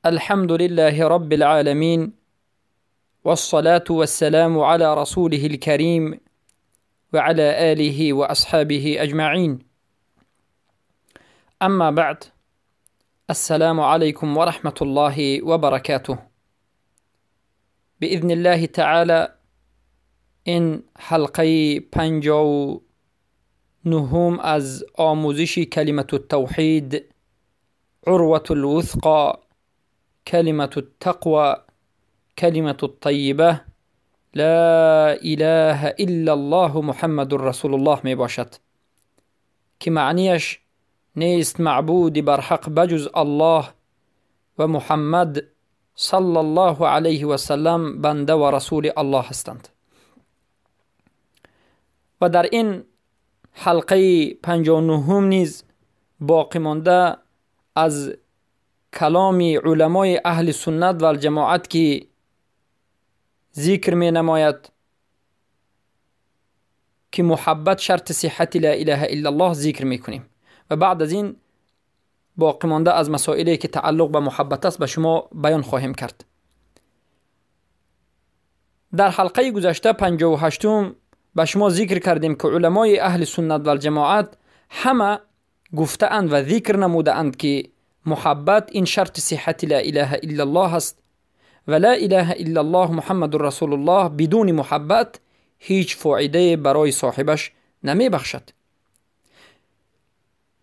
الحمد لله رب العالمين، والصلاة والسلام على رسوله الكريم وعلى آله وأصحابه أجمعين. أما بعد، السلام عليكم ورحمة الله وبركاته. بإذن الله تعالى این حلقه 59 از آموزش کلمة التوحید، عروة الوثقى، کلمة التقوى، کلمة الطیبه، لا اله الا الله محمد رسول الله می باشد که معنیش نیست معبود برحق بجز الله و محمد صلی الله علیه و سلم بنده و رسول الله هستند. و در این حلقه 59 نیز باقی مانده از کلام علمای اهل سنت و الجماعت که ذکر می نماید که محبت شرط صحت لا اله الا الله ذکر می کنیم و بعد از این باقی مانده از مسائلی که تعلق به محبت است به شما بیان خواهیم کرد. در حلقه گذشته 58 به شما ذکر کردیم که علمای اهل سنت و الجماعت همه گفته اند و ذکر نموده اند که محبت این شرط صحت لا اله الا الله است و لا اله الا الله محمد رسول الله بدون محبت هیچ فایده برای صاحبش نمی بخشد.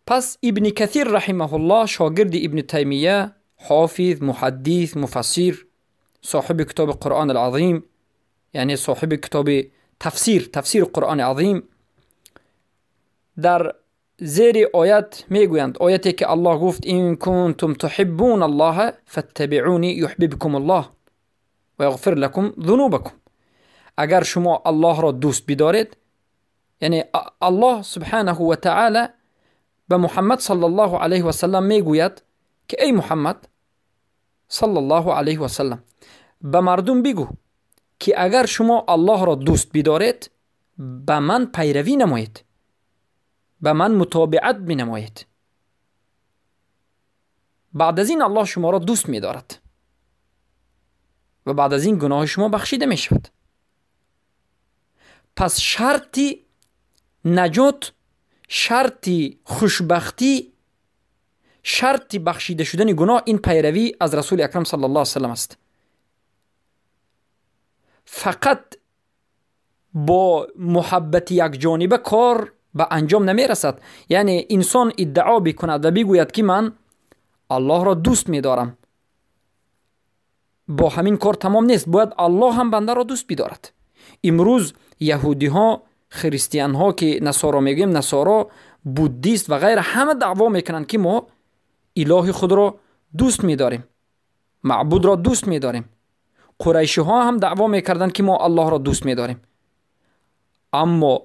پس ابن کثیر رحمه الله، شاگرد ابن تیمیه، حافظ، محدث، مفسر، صاحب کتاب قرآن العظیم، یعنی صاحب کتاب تفسیر قرآن عظیم، در زیر آیت میگویند، آیتی که الله گفت این کنتم تحبون الله فاتبعونی یحببکم الله و یغفر لکم ذنوبکم. اگر شما الله را دوست بدارید، یعنی الله سبحانه و تعالی به محمد صلی الله علیه و سلم میگوید که ای محمد صلی الله علیه و سلم، به مردم بگو که اگر شما الله را دوست بدارید به من پیروی نمایید، به من متابعت بنمایید، بعد از این الله شما را دوست می‌دارد و بعد از این گناه شما بخشیده می شود. پس شرط نجات، شرط خوشبختی، شرط بخشیده شدن گناه این پیروی از رسول اکرم صلی الله علیه و سلم است. فقط با محبت یک جانبه کار به انجام نمی رسد. یعنی انسان ادعا بکند و بگوید که من الله را دوست می دارم، با همین کار تمام نیست، باید الله هم بنده را دوست بدارد. امروز یهودی ها، خریستیان ها که نصارا میگیم، نصارا، بودیست و غیره، همه دعوا میکنند که ما اله خود را دوست میداریم، معبود را دوست میداریم. قریشی ها هم دعوا میکردند که ما الله را دوست میداریم. اما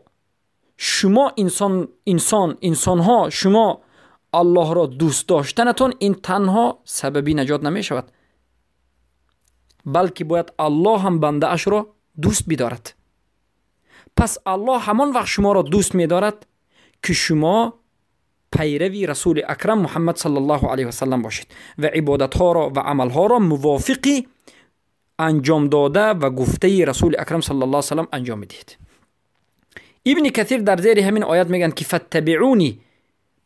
شما انسان ها، شما الله را دوست داشتنتون این تنها سببی نجات نمی شود، بلکه باید الله هم بنده اش را دوست بدارد. پس الله همان وقت شما را دوست می دارد که شما پیروی رسول اکرم محمد صلی الله علیه و سلم باشید و عبادت ها را و عمل ها را موافقی انجام داده و گفته رسول اکرم صلی الله علیه و سلم انجام بدهید. ابن کثیر در زیر همین آیت میگن که فاتبعونی،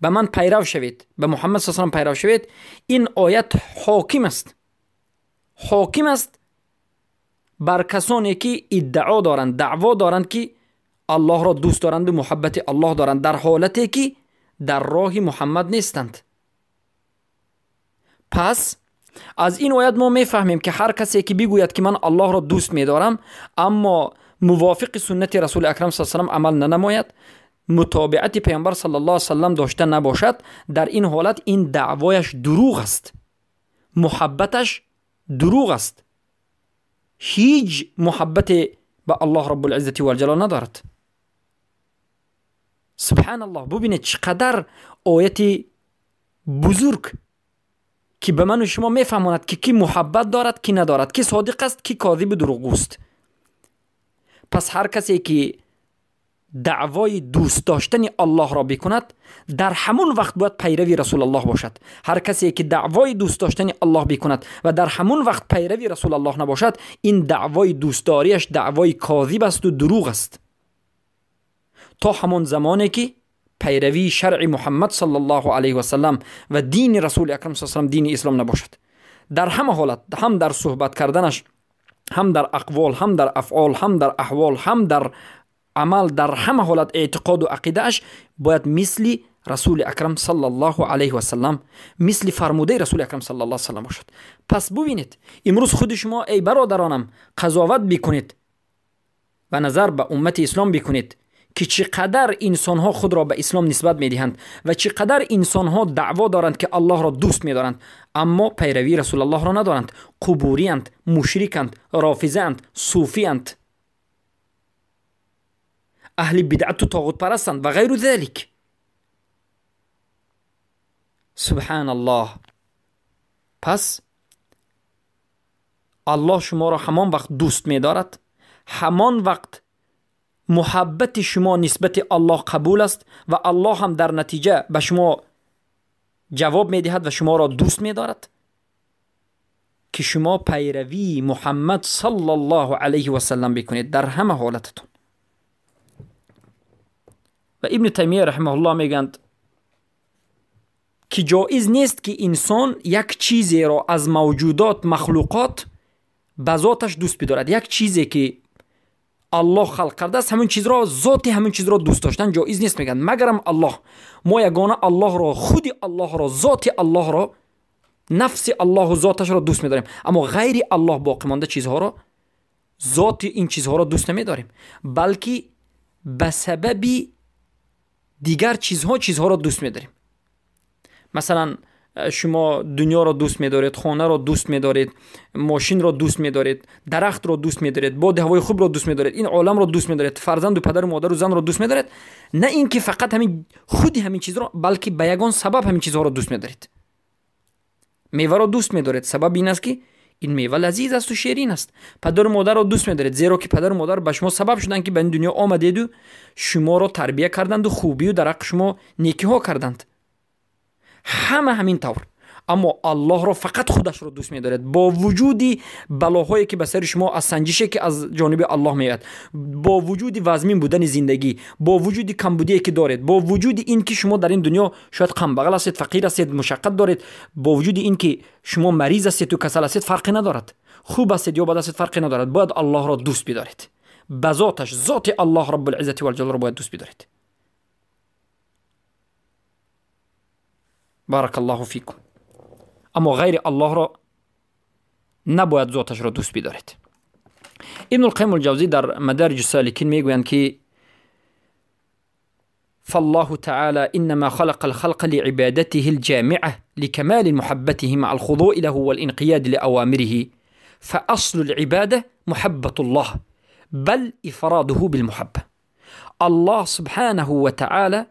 به من پیرو شوید، به محمد صلی الله علیه و سلم پیرو شوید. این آیت حاکم است، حاکم است بر کسانی که ادعا دارند، دعوا دارند که الله را دوست دارند و محبت الله دارند، در حالتی که در راه محمد نیستند. پس از این آیت ما میفهمیم که هر کسی که بگوید که من الله را دوست میدارم اما موافق سنت رسول اکرم صلی الله علیه و سلم عمل ننماید، متابعت پیامبر صلی الله علیه و سلم داشته نباشد، در این حالت این دعوایش دروغ است، محبتش دروغ است، هیچ محبت به الله رب العزة و الجلال ندارد. سبحان الله، ببینید چقدر آیت بزرگ که به من و شما میفهماند که کی محبت دارد، کی ندارد، کی صادق است، کی کاذب و دروغگوست. پس هر کسی که даъвои дӯст доштани Аллоҳро бикунад, дар ҳамон вақт бояд пайрави Расулаллоҳ бошад. Ҳар касе ки даъвои дӯст доштани Аллоҳ бикунад ва дар ҳамон вақт пайрави Расулаллоҳ набошад, ин даъвои дӯстдориаш даъвои козиб асту дурӯғ аст. То ҳамон замоне ки пайравии шаръи Муҳаммад саллаллоҳу алайҳи васаллам ва дини Расули акрам саллаллоҳу алайҳи васаллам дини ислом набошад. Дар ҳама ҳолат, ҳам дар суҳбат карданаш, ҳам дар ақвол, ҳам дар афъол, ҳам дар аҳвол, ҳам дар амал, дар ҳама ҳолат эътиқоду ақидааш бояд мисли Расули акрам саллаллоҳу алайҳи васаллам, мисли фармудаи Расули акрам саллаллоҳу алайҳи васаллам бошад. Пас бубинед, имрӯз худи шумо эй бародаронам қазоват бикунед ва назар ба уммати ислом бикунед ки чӣ қадар инсонҳо худро ба ислом нисбат медиҳанд ва чӣ қадар инсонҳо даъво доранд ки Аллоҳро дӯст медоранд, аммо пайравии Расулаллоҳро надоранд, қубуриянд, мушриканд, рофизаанд, суфиянд, аҳли бидъату тоғутпарастанд ва ғайру залик. Субҳаналлоҳ. Пас Аллоҳ шуморо ҳамон вақт дӯст медорад, ҳамон вақт муҳаббати шумо нисбати Аллоҳ қабул аст ва Аллоҳ ҳам дар натиҷа ба шумо ҷавоб медиҳад ва шуморо дӯст медорад ки шумо пайравии Муҳаммад саллаллоҳу алайҳи васаллам бикунед дар ҳама ҳолататон. Ва Ибни Таймия раҳимаҳуллоҳ мегӯянд ки ҷоиз нест ки инсон як чизеро аз мавҷудот, махлуқот ба зоташ дӯст бидорад. Як чизе ки Аллоҳ халқ кардааст, ҳамин чизро, зоти ҳамин чизро дӯст доштан ҷоиз нест, мегӯянд. Магарам Аллоҳ. Мо ягона Аллоҳро, худи Аллоҳро, зоти Аллоҳро, нафси Аллоҳу зоташро дӯст медорем, аммо ғайри Аллоҳ боқӣ монда чизҳоро, зоти ин чизҳоро дӯст намедорем, балки ба сабаби дигар чизҳо чизҳоро дӯст медорем. Масалан, шумо дунёро дӯст медоред, хонаро дӯст медоред, мошинро дӯст медоред, дарахтро дӯст медоред, боди ҳавои хубро дӯст медоред, ин оламро дӯст медоред, фарзанду падару модару занро дӯст медоред. На ин ки фақат ҳамин худи ҳамин чизро, балки ба ягон сабаб ҳамин чизҳоро дӯст медоред. Меваро дӯст медоред, сабаб ин аст ки ин мева лазиз асту ширин аст. Падару модарро дӯст медоред, зеро ки падару модар ба шумо сабаб шуданд ки ба ин дунё омадеду шуморо тарбия карданду хубию дар ҳаққи шумо некиҳо карданд. Ҳама ҳамин тавр. Аммо Аллоҳро фақат худашро дӯст медоред, бо вуҷуди балоҳое ки ба сари шумо аз санҷише ки аз ҷониби Аллоҳ меояд, бо вуҷуди вазмин будани зиндагӣ, бо вуҷуди камбудие ки доред, бо вуҷуди ин ки шумо дар ин дунё шояд камбағал ҳастед, фақир ҳастед, мушаққат доред, бо вуҷуди ин ки шумо мариз ҳастеду касал ҳастед, фарқе надорад. Хуб ҳастед ё бад ҳастед, фарқе надорад. Бояд Аллоҳро дӯст бидоред. Ба зоташ, зоти Аллоҳ Раббулиззати валҷалолро бояд дӯст бидоред. Баракаллоҳу фикум. Аммо ғайри Аллоҳро набояд зоташро дӯст бидоред. Ибнулқайим алҷавзӣ дар Мадариҷ саликин мегӯянд ки فالله تعالى إنما خلق الخلق لعبادته الجامعة لكمال محبته مع الخضوع له والانقياد لأوامره، فأصل العبادة محبة الله بل إفراده بالمحبة. الله سبحانه وتعالى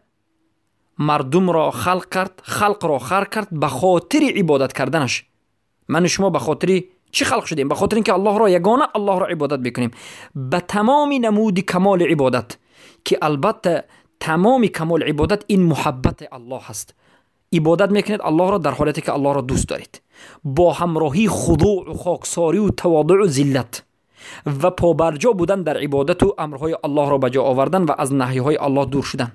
مردم را خلق کرد، خلق را خلق کرد به خاطر عبادت کردنش. من و شما به خاطر چی خلق شدیم؟ به خاطر اینکه الله را، یگانه الله را عبادت بکنیم به تمام نمود کمال عبادت، که البته تمام کمال عبادت این محبت الله هست. عبادت میکنید الله را در حالتی که الله را دوست دارید، با همراهی خضوع و خاکساری و تواضع و ذلت و پابرجا بودن در عبادت و امرهای الله را به جا آوردن و از نهیهای الله دور شدن.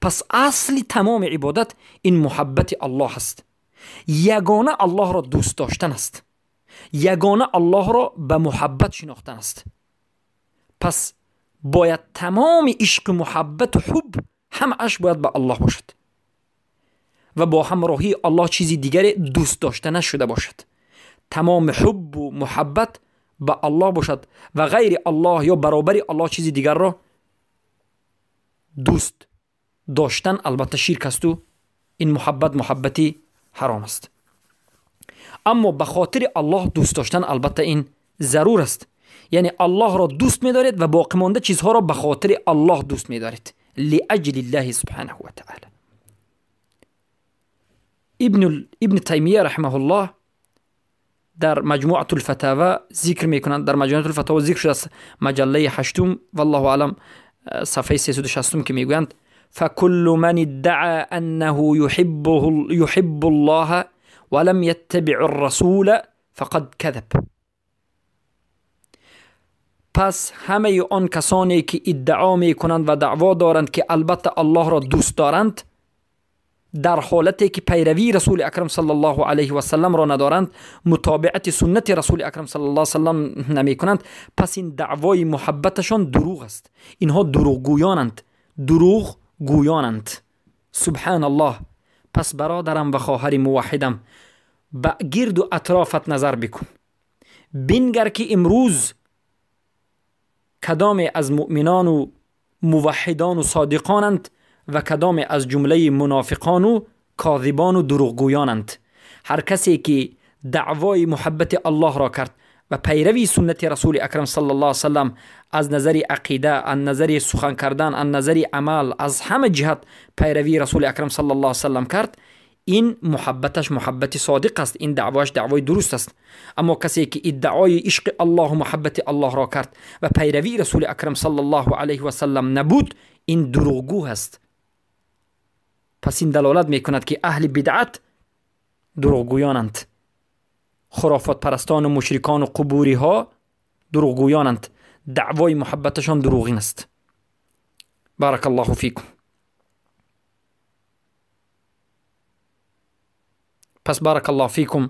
پس اصل تمام عبادت این محبت الله است. یگانه الله را دوست داشتن است. یگانه الله را به محبت شناختن است. پس باید تمام عشق و محبت و حب همش باید به الله باشد و با همراهی الله چیزی دیگر دوست داشته نشده باشد. تمام حب و محبت به الله باشد و غیر الله یا برابر الله چیزی دیگر را دوست داشتن البته شرک است و این محبت محبتی حرام است. اما به خاطر الله دوست داشتن البته این ضرور است. یعنی الله را دوست می‌دارید و باقی مانده چیزها را به خاطر الله دوست می‌دارید، لأجل الله سبحانه و تعالی. ابن تیمیه رحمه الله در مجموعة الفتاوى ذکر میکنند. در مجموعة الفتاوى ذکر شده است، مجله 8، والله اعلم صفحه 360 که میگویند فكل من ادعى انه يحب الله ولم يتبع الرسول فقد كذب. پس همه آن کسانی که ادعا میکنند و دعوا دارند که البته الله را دوست دارند، در حالتی که پیروی رسول اکرم صلی الله علیه و سلم را ندارند، متابعت سنت رسول اکرم صلی الله علیه و سلم نمی کنند، پس این دعوای محبتشان دروغ است. اینها دروغ گویانند، دروغ گویانند. سبحان الله. پس برادرم و خواهر موحدم، به گرد و اطرافت نظر بکن، بنگر که امروز کدام از مؤمنان و موحدان و صادقانند و کدام از جمله منافقان و کاذبان و دروغگویانند. هر کسی که دعوای محبت الله را کرد و پیروی سنت رسول اکرم صلی الله علیه وسلم از نظر عقیده، از نظر سخن کردن، از نظر عمل، از همه جهت پیروی رسول اکرم صلی الله علیه وسلم کرد، این محبتش محبت صادق است، این دعواش دعوای درست است. اما کسی که ادعای عشق الله و محبت الله را کرد و پیروی رسول اکرم صلی الله علیه و سلم نبود، این دروغگو است. پس این دلالت میکند که اهل بدعت دروغگویانند، خرافات پرستان و مشرکان و قبوری ها دروغگویانند، دعوای محبتشان دروغین است. بارک الله فیکم. پس بارک الله فیکم.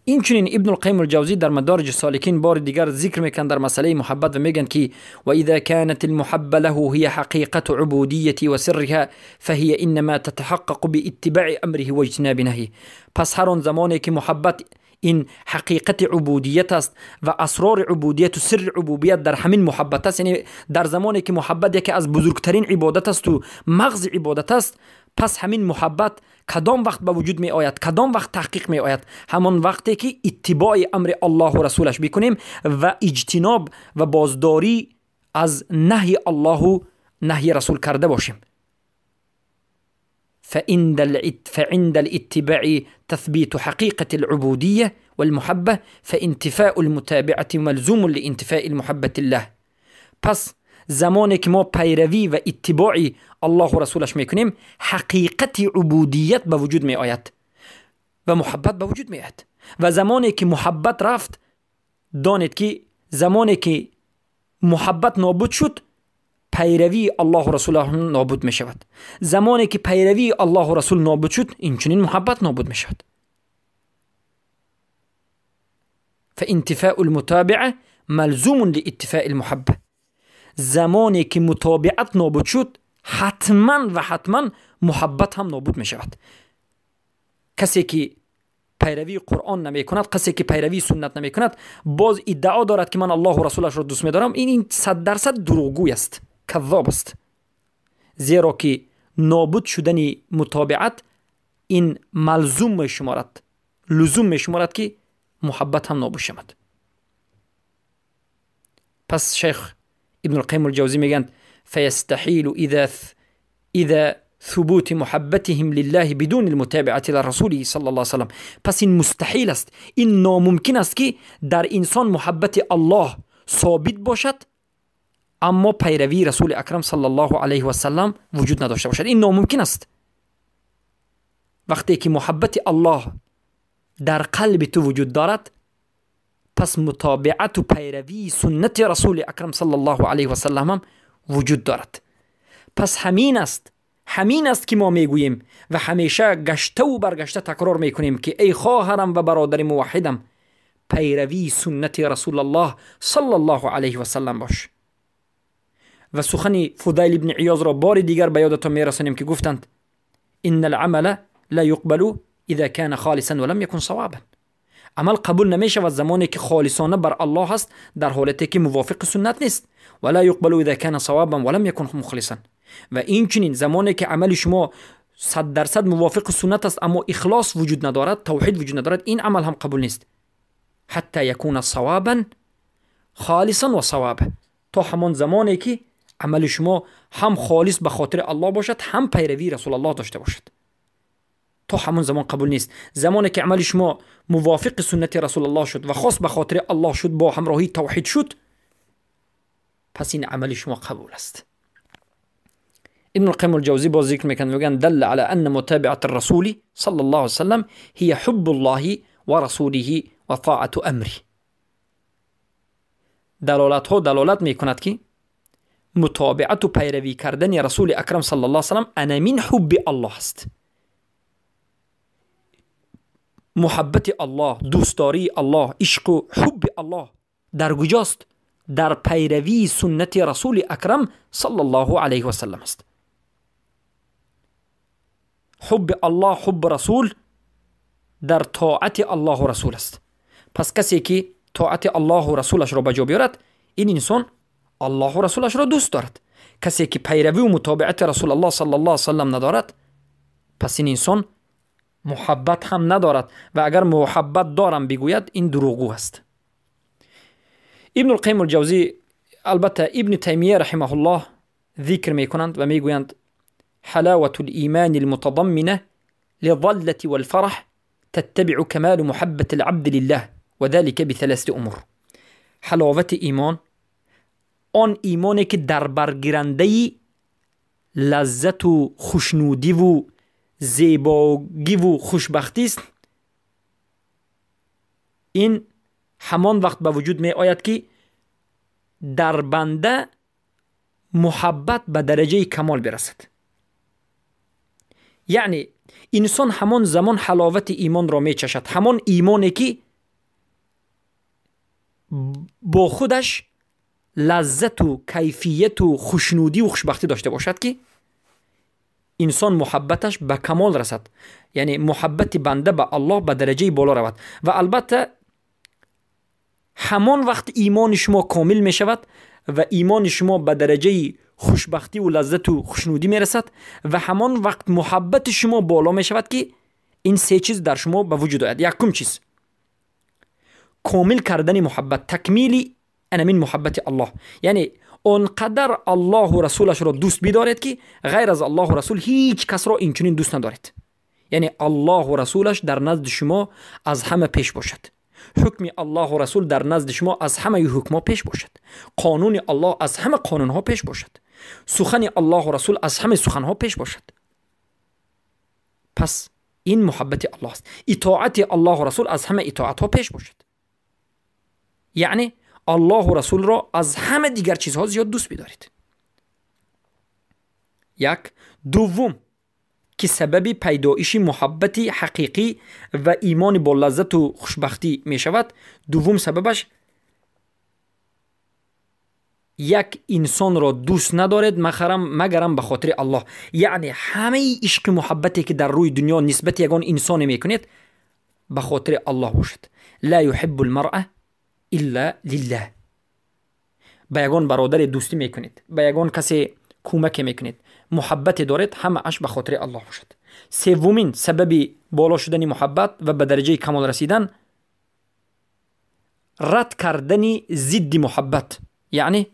این چنین ابن القیم الجوزی در مدارج السالکین بار دیگر ذکر میکن در مسئله محبت و میگن که و اذا كانت المحبه له هي حقیقت عبودیة و سرها فهي انما تتحقق باتباع امره و اجتناب نهیه. پس هر آن زمانی که محبت این حقیقت عبودیت است و اسرار عبودیت و سر عبودیت در همین محبت است، یعنی در زمانی که محبت یکی از بزرگترین عبادت است و مغز عبادت است، پس همین محبت کدام وقت به وجود می آید، کدام وقت تحقیق می آید؟ همان وقتی که اتباع امر الله و رسولش بکنیم و اجتناب و بازداری از نهی الله و نهی رسول کرده باشیم. فعند الاتباع تثبيت حقيقة العبودية والمحبة فانتفاء المتابعة ملزوم لانتفاء المحبة الله. پس زمانی که ما پیروی و اتباع الله و رسولش میکنیم، حقیقت عبودیت به وجود می آید و محبت به وجود می آید. و زمانی که محبت رفت، دانید که زمانی که محبت نابود شد، پیروی الله و رسول نابود می شود. زمانی که پیروی الله و رسول نابود شد، این چنین محبت نابود می شود. فانتفاء المتابعه ملزوم لاتفاء المحبه. زمانی که متابعت نابود شد، حتما و حتما محبت هم نابود می شود. کسی که پیروی قرآن نمی کند، کسی که پیروی سنت نمی کند، باز ادعا دارد که من الله و رسولش را دوست می دارم، این 100% دروغگوی است، کذاب است. زیرا که نابود شدن متابعت این ملزوم می شمارد، لزوم می شمارد که محبت هم نابود شود. پس شیخ ابن القیم الجوزی میگن فیستحیل اذا ثبوت محبتهم لله بدون المتابعة لرسوله صلی الله علیه وسلم. پس این مستحیل است، این ناممکن است که در انسان محبت الله ثابت باشد اما پیروی رسول اکرم صلی الله علیه و سلم وجود نداشته باشد. این ناممکن است. وقتی که محبت الله در قلب تو وجود دارد، پس متابعت و پیروی سنت رسول اکرم صلی الله علیه و سلم هم وجود دارد. پس همین است که ما میگوییم و همیشه گشته و برگشته تکرار میکنیم که ای خواهرم و برادر موحدم، پیروی سنت رسول الله صلی الله علیه و سلم باش. و سخن فضیل ابن عیاض را بار دیگر به یادتان میرسانیم که گفتند ان العمل لا يقبل اذا كان خالصا ولم يكن صوابا. عمل قبول نمیشود زمانی که خالصانه بر الله است در حالتی که موافق سنت نیست. ولا يقبل اذا كان صوابا ولم يكن مخلصا. و این چنین زمانی که عمل شما 100% موافق سنت است اما اخلاص وجود ندارد، توحید وجود ندارد، این عمل هم قبول نیست. حتی یکون صوابا خالصا و صوابا، تا همان زمانی که عمل شما هم خالص به خاطر الله باشد هم پیروی رسول الله داشته باشد، تا همون زمان قبول نیست. زمانی که عمل شما موافق سنت رسول الله شد و خاص به خاطر الله شد، با همراهی توحید شد، پس این عمل شما قبول است. ابن القيم الجوزي باز ذکر میکنند، میگن دل على ان متابعة الرسول صلى الله عليه وسلم هي حب الله ورسوله وطاعة امره. دلالت ها دلالت میکند که متابعت و پیروی کردن رسول اکرم صلی الله علیه وسلم انمین حب الله است. محبت الله، دوستداری الله، عشق و حب الله در کجاست؟ در پیروی سنت رسول اکرم صلی الله علیه وسلم است. حب الله، حب رسول در طاعت الله و رسول است. پس کسی که طاعت الله و رسولش را به جا بیارد، این انسان الله و رسولش را دوست دارد. کسی که پیروی و متابعت رسول الله صلی الله علیه وسلم ندارد، پس این انسان محبت هم ندارد و اگر محبت دارم بگوید این دروغگو است. ابن القیم الجوزی، البته ابن تیمیه رحمه الله ذکر میکنند و میگویند حلاوة الإيمان المتضمنة للظلة والفرح تتبع كمال محبة العبد لله وذلك بثلاثة أمور. حلاوت ایمان، آن ایمانی که در برگیرنده لذت و خوشنودی و زیباگی و خوشبختی است، این همان وقت به وجود می آید که در بنده محبت به درجه کمال برسد. یعنی انسان همان زمان حلاوت ایمان را می چشد، همان ایمانی که با خودش لذت و کیفیت و خوشنودی و خوشبختی داشته باشد که انسان محبتش به کمال رسد، یعنی محبت بنده به الله به درجه بالا رود. و البته همان وقت ایمان شما کامل می شود و ایمان شما به درجه خوشبختی و لذت و خوشنودی می رسد و همان وقت محبت شما بالا می شود که این سه چیز در شما به وجود آید. یکم چیز کامل کردن محبت، تکمیل انمین محبت الله، یعنی آنقدر الله و رسولش را دوست بدارید که غیر از الله و رسول هیچ کس را اینچنین دوست ندارید. یعنی الله و رسولش در نزد شما از همه پیش باشد، حکم الله و رسول در نزد شما از همه حکم‌ها پیش باشد، قانون الله از همه قانون‌ها پیش باشد، سخن الله و رسول از همه سخن‌ها پیش باشد. پس این محبت الله است. اطاعت الله و رسول از همه اطاعت‌ها پیش باشد، یعنی الله و رسول را از همه دیگر چیزها زیاد دوست بدارید. یک. دوم که سبب پیدایش محبت حقیقی و ایمان با لذت و خوشبختی می شود، دوم سببش یک انسان را دوست ندارد مگرم به خاطر الله. یعنی همه عشق محبتی که در روی دنیا نسبت یگان انسان می کنید به خاطر الله باشد. لا يحب المرأة الا لله. به یگان برادر دوستی میکنید، به یگان کسی کمک میکنید، محبت دارید، همه اش به خاطر الله باشد. سومین سبب بالا شدن محبت و به درجه کمال رسیدن، رد کردن ضد محبت، یعنی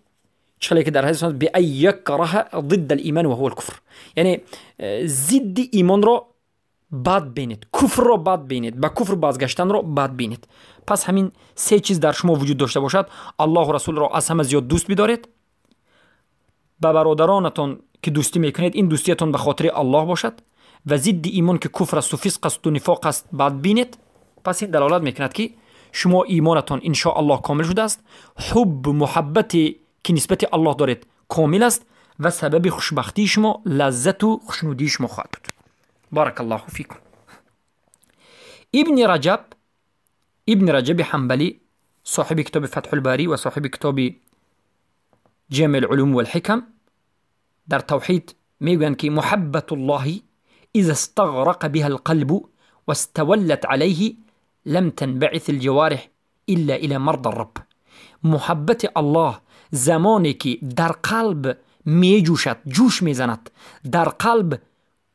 چخلی که در حدیث به ای یکره ضد الایمان و هو الکفر، یعنی ضد ایمان را بد بینید، کفر را بد بینید، به کفر بازگشتن را بد بینید. پس همین سه چیز در شما وجود داشته باشد، الله و رسول را از همه زیاد دوست بدارید، به برادرانتان که دوستی میکنید این دوستیتان به خاطر الله باشد، و ضد ایمان که کفر است و فسق است و نفاق است بد بینید. پس این دلالت میکند که شما ایمانتان ان شاء الله کامل شده است، حب محبتی که نسبت الله دارید کامل است و سبب خوشبختی شما، لذت و خوشنودی شما خواهد بود. بارک الله فیکم. ابن رجب حنبلی صاحب کتاب فتح الباری و صاحب کتاب جامع العلوم والحکم در توحید میگویند که محبت الله اذا استغرق بها القلب واستولت عليه لم تنبعث الجوارح الا الى مرضى الرب. محبت الله زمانی که در قلب میجوشد، جوش میزند، در قلب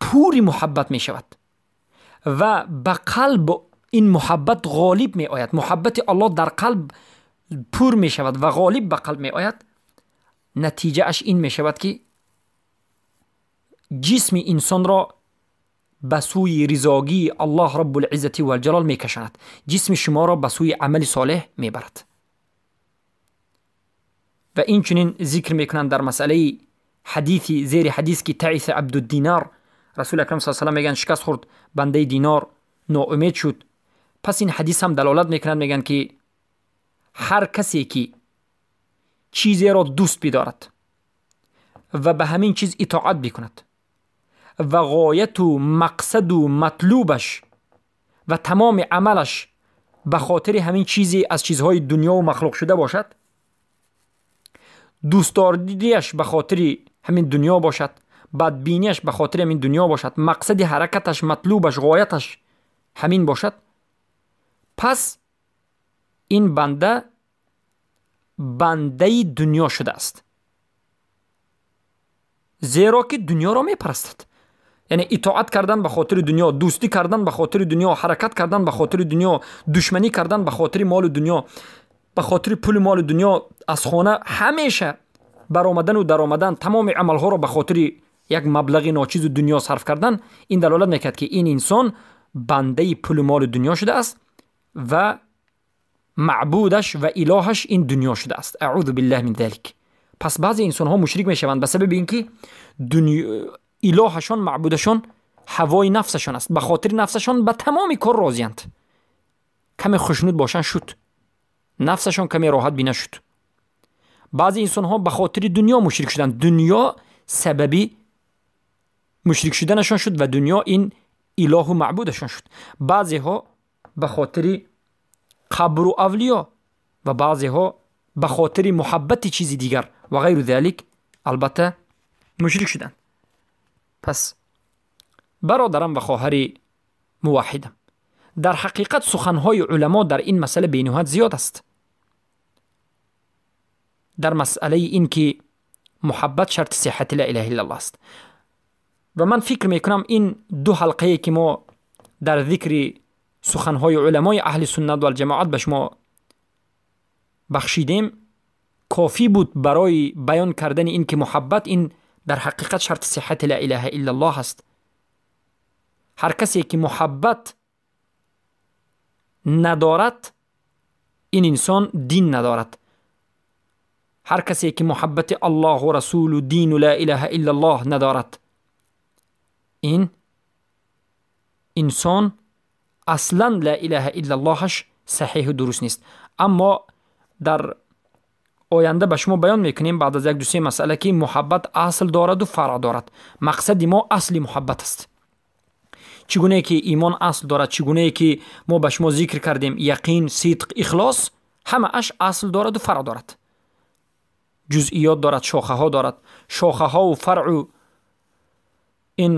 پوری محبت می شود و به قلب این محبت غالب می آید، محبت الله در قلب پور می شود و غالب به قلب می آید، نتیجه اش این می شود که جسم انسان را به سوی رضاگی الله رب العزة والجلال می کشاند، جسم شما را به سوی عمل صالح می برد. و این چنین ذکر می کنند در مسئله ҳадиси зери ҳадис ки таиса абдуддинар, расули акрам с салам мегӯянд шикаст хӯрд бандаи динор, ноумед шуд. Пас ин ҳадис ҳам далолат мекунад, мегӯянд ки ҳар касе ки чизеро дӯст бидорад ва ба ҳамин чиз итоат бикунад ва ғояту мақсаду матлубаш ва тамоми амалаш ба хотири ҳамин чизе аз чизҳои дунёву махлуқ шуда бошад, дӯстдориаш ба хотири ҳамин дунё бошад, бадбиниаш ба хотири ҳамин дунё бошад, мақсади ҳаракаташ, матлубаш, ғояташ ҳамин бошад, пас ин банда бандаи дунё шудааст, зеро ки дунёро мепарастад. Яъне итоат кардан ба хотири дунё, дӯстӣ кардан ба хотири дунё, ҳаракат кардан ба хотири дунё, душманӣ кардан ба хотири молу дунё, ба хотири пули молу дунё, аз хона ҳамеша баромадану даромадан, тамоми амалҳоро ба хотири як маблағи ночизу дунё сарф кардан, ин далолат мекард ки ин инсон бандаи пулу молу дунё шудааст ва маъбудаш ва илоҳаш ин дунё шудааст. Аъузу биллаҳ мин залик. Пас баъзе инсонҳо мушрик мешаванд ба сабаби ин ки илоҳашон, маъбудашон ҳавои нафсашон аст, ба хотири нафсашон ба тамоми кор розиянд. Каме хушнуд бошанд шуд, нафсашон каме роҳат бина шуд. Баъзе инсонҳо ба хотири дунё мушрик шуданд, дунё сабаби мушрик шуданашон шуд ва дунё ин илоҳу маъбудашон шуд. Баъзеҳо ба хотири қабру авлиё ва баъзеҳо ба хотири муҳаббати чизи дигар ва ғайру залик албатта мушрик шуданд. Пас бародарам ва хоҳари муваҳҳидам, дар ҳақиқат суханҳои уламо дар ин масъала бениҳоят зиёд аст. Дар масъалаи ин ки муҳаббат шарти сиҳати ла илаҳа иллаллоҳ аст. Ва ман фикр мекунам ин ду ҳалқае ки мо дар зикри суханҳои уламои аҳли суннат валҷамоат ба шумо бахшидем кофӣ буд барои баён кардани ин ки муҳаббат ин дар ҳақиқат шарти сиҳати ла илаҳа иллаллоҳ аст. Ҳар касе ки муҳаббат надорад, ин инсон дин надорад. Ҳар касе ки муҳаббати Аллоҳу расулу дину ла илаҳа иллаллоҳ надорад, ин инсон аслан ла илаҳа иллаллоҳаш саҳиҳу дуруст нест. Аммо дар оянда ба шумо баён мекунем баъд аз як ду се масъала ки муҳаббат асл дораду фаръ дорад. Мақсади мо асли муҳаббат аст. Чӣ гунае ки имон асл дорад, чӣ гунае ки мо ба шумо зикр кардем яқин, сидқ, ихлос, ҳамааш асл дораду фаръ дорад, ҷузъиёт дорад, шохаҳо дорад. Шохаҳову фаръу ин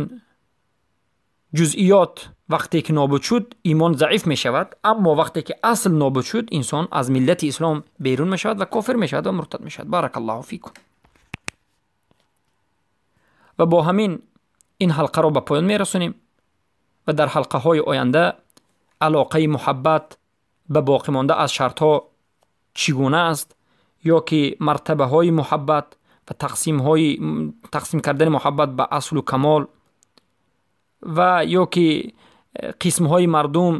ҷузъиёт вақте ки нобуд шуд, имон заиф мешавад, аммо вақте ки асл нобуд шуд, инсон аз миллати ислом берун мешавад ва кофир мешавад ва муртад мешавад. Баракаллоҳу фикум. Ва бо ҳамин ин ҳалқаро ба поён мерасонем ва дар ҳалқаҳои оянда алоқаи муҳаббат ба боқӣ монда аз шартҳо чӣ гуна аст, ё ки мартабаҳои муҳаббат ва тақсим кардани муҳаббат ба аслу камол ва ё ки қисмҳои мардум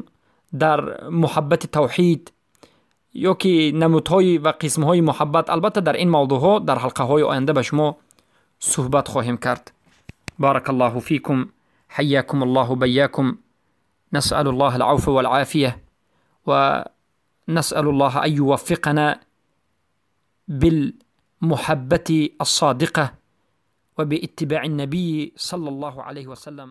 дар муҳаббати тавҳид ё ки намудҳои ва қисмҳои муҳаббат, албатта дар ин мавзӯъҳо дар ҳалқаҳои оянда ба шумо суҳбат хоҳем кард. Баракаллоҳу фикум, ҳайякум аллоҳу байякум. насъалу ллоҳ алъафва валъофия ва насъалу ллоҳ ан юваффиқана بالمحبة الصادقة وباتباع النبي صلى الله عليه وسلم.